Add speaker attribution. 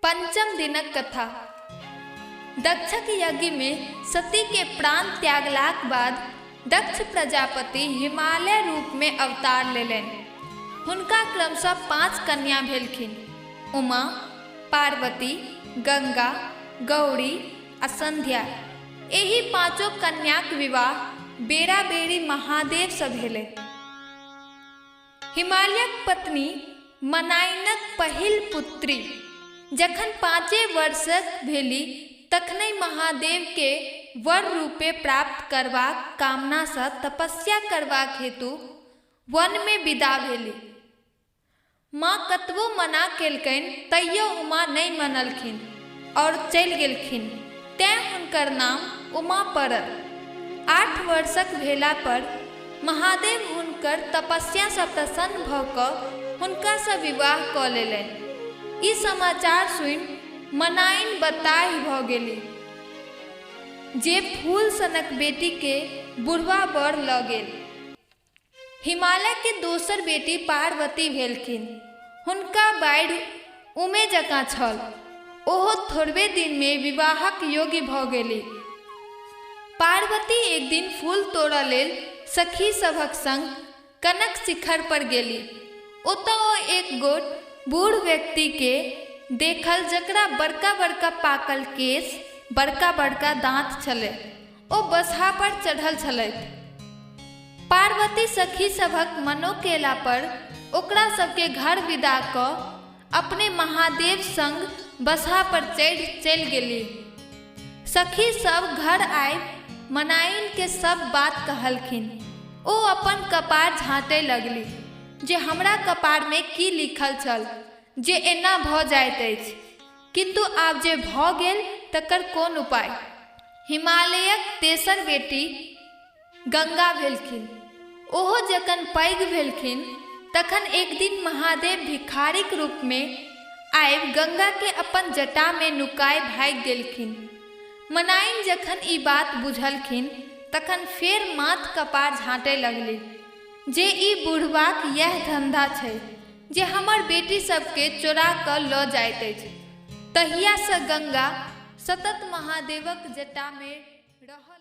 Speaker 1: पंचम दिनक कथा। दक्षक यज्ञमे सतीके प्राण त्यागलाक बाद दक्ष प्रजापति हिमालय रूपमे अवतार लेलनि। हुनका क्रमशः पाँच कन्या भेलखिन, उमा, पार्वती, गंगा, गौरी आ संध्या। एहि पाँचो कन्याक विवाह बेरा-बेरी महादेवसँ भेलै। हिमालयक पत्नी मनाइनक पहिल पुत्री जखन पाँचे वर्षक भेली तखनहि महादेवकेँ वर रूपेँ प्राप्त करबाक कामनासँ तपस्या करबाक हेतु वनमे विदा भेली। माँ कतबो मना केलकनि तैयो उमा नहि मनलखिन आओर चलि गेलखिन तेँ हुनकर नाम उमा पड़ल। 8 वर्षक भेला पर महादेव हुनकर तपस्यासँ प्रसन्न भऽ कऽ हुनकासँ विवाह कऽ लेलनि। ई समाचार सुनि मनाइन बताहि भऽ गेली जे फूल सनक बेटीकेँ बुढ़बा वर लऽ गेल। हिमालयके दोसर बेटी पार्वती भेलखिन। हुनका बाढ़ि उमे जकाँ छल। ओहो थोड़बे दिनमे विवाहक योग्य भऽ गेली। पार्वती एक दिन फूल तोड़ऽ लेल सखी सभक संग कनक शिखर पर गेली। ओतऽ ओ एक गोट बूढ़ व्यक्तिके देखल जकरा बड़का-बड़का पाकल केश, बड़का-बड़का दाँत छलै। ओ बसहा पर चढ़ल छलथि। पार्वती सखी सभक मनो केला पर ओकरा सभके घर विदा कऽ अपने महादेव संग बसहा पर चढ़ि चलि गेलीह। सखी सभ घर आबि मनाइन के सभ बात कहलखिन। ओ अपन कपार झाँटय लगलीह जे हमरा कपार मे की लिखल छल जे एना भऽ जाइत अछि। किन्तु आब जे भऽ गेल तकर कोन उपाय? हिमालयक तेसर बेटी गंगा भेलखिन। ओहो जखन पैघ भेलखिन तखन एक दिन महादेव भिखारीक रूपमे आबि गंगाकेँ अपन जटामे नुकाय भागि गेलखिन। मनाइन जखन ई बात बुझलखिन तखन फेर माथ-कपार झाँटय लगलीह जे ई बुढ़बाक यैह धंधा छै जे हमर बेटी सभकेँ चोरा कऽ लऽ जाइत अछि। तहियासँ गंगा सतत महादेवक जटामे रहऽ।